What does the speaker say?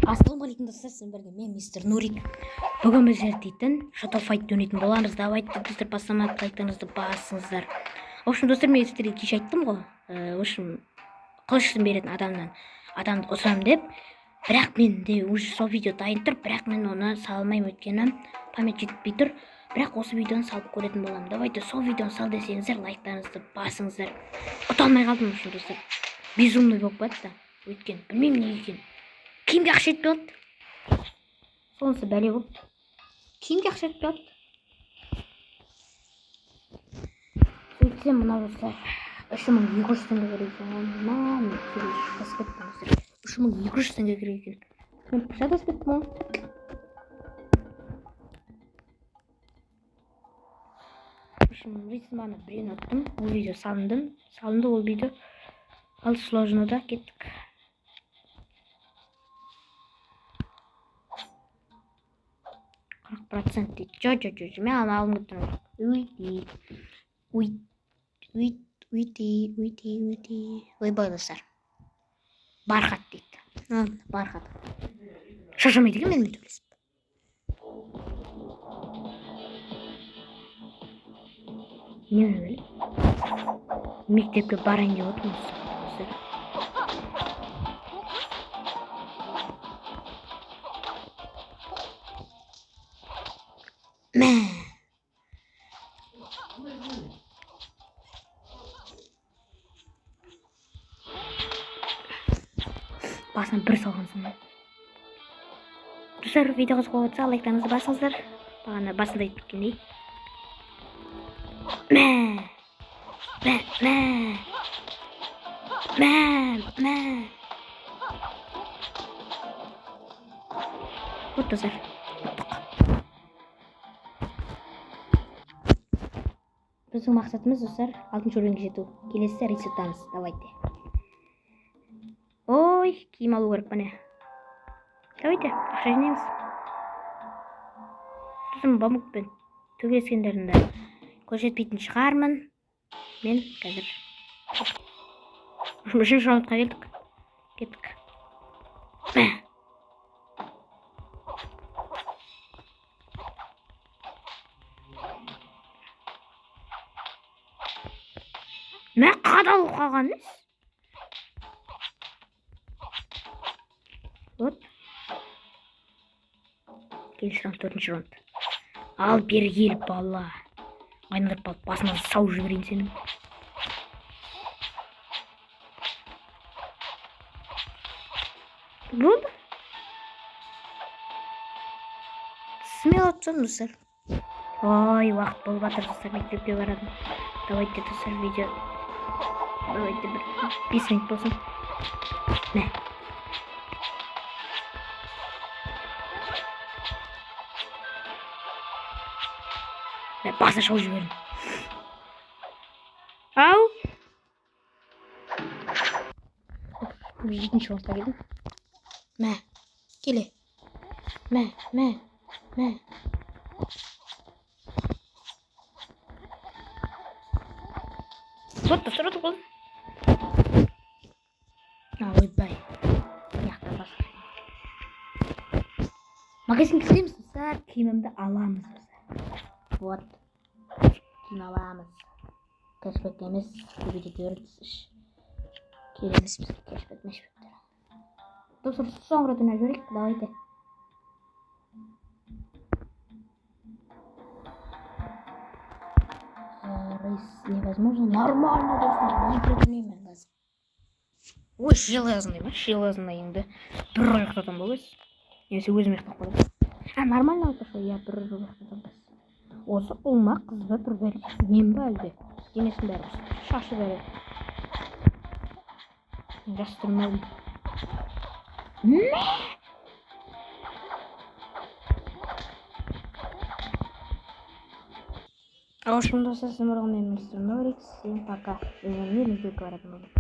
Ассалаумағалейкум достар, сіздермен бірге мен мистер Нурик. Бүгін біз дейтін Shadow Fight ойнайтын боламыз. Давайте достар, бастамай лайктарыңызды басыңыздар. В общем, достар, мен сіздерге кеше айттым ғой. В общем, қылышын беретін адамнан адамды ұтамын деп. Бірақ менде уже сол видео дайын тұр, бірақ мен оны сала алмаймын, өйткені память жетпей тұр. Бірақ осы видеоны салып көретін боламын. Давайте сол видеоны сал десеңіздер, лайктарыңызды басыңыздар. Ұта алмай қалдым, в общем, достар. Безумный болып кетті. Өйткені білмеймін неге екенін. Киімге ақша жетпей қалды. Сонысы бәле болды. Киімге ақша жетпей қалды. Сөйтсем мынау достар 3200 теңге керек екен ғой. Мә, мен шатасып кеттім достар. 3200 теңге керек екен. Мен шатасып кеттім ғой. В общем, ритманы біреуін ұттым. Ол видео салынды. Салынды ол видео. Ал сложно да кеттік. %40 дейді. Жо, жо, жо, жо. Мен аны алғым келіп тұр. Уйти. Уй, уй, уйти, уйти, уйти. Ойбай, достар. Бархат дейді. Бархат. Шаршамайды екен менімен төбелесіп. Не бәле? Мектепке барайын деп отырмын достар. Мә. Басына бір салған соң. Достар, видео қызық болып жатса, лайктарыңызды басыңыздар. Бағана басында айтып кеткендей. Мә. Мә, мә. Мә, мә. Вот, достар. Ұттық. Біздің мақсатымыз, достар, 6-шы уровеньге жету. Келесі ресеттамыз. Давайте. Ой, киім алу керек міне. Давайте, ақша жинаймыз. Сосын бамбукпен төбелескендерімді көрсетпейтін шығармын. Мен қазір үшінші раундқа келдік. Кеттік. Мә. Мә, қадалып қалған іс. Вот. Келесі раунд, 4-ші раунд. Ал бері кел, бала. Айналдырып алып, басынан сау жіберейін сенің. Болды. Смело ұтсам, достар. Ой, уақыт болып жатыр, достар, мектепке баратын. Давайте, достар, видео. Давайте бір 5 минут болсын. Мә. Мә, басына шауып жібердім. Ау. 7-ші раундқа келдім. Мә, келе. Мә, мә, мә. Вот, достар, ұтып қалдым. Ойбай. Мына басқа. Магазинге кіреміз, достар, киімімді аламыз, достар. Вот. Киім аламыз. Кэшбэк емес, көбейте беріңіз. Керек емес бізге кэшбэк, мешбэктер. Достар, соңғы рет ойнап жіберейік, давайте. Рейс невозможно. Нормально, достар, екі рет ойнаймын қазір. Ой, железный ма? Железный енді. Бір ұйықтатам ба өз? Немесе өзім ұйықтап қаламын. А, нормально айтпақшы, иә, бір ұйықтатам біз. Осы ұл ма, қыз ба, бір бәле. Мен ба әлде? Денесінің бәрі осы. Шашы бәрі. Мен жас тұрмадым. Мә! В общем, достар, сіздермен бірге мен мистер Нурик. Всем пока. Мен мектепке баратын болдым.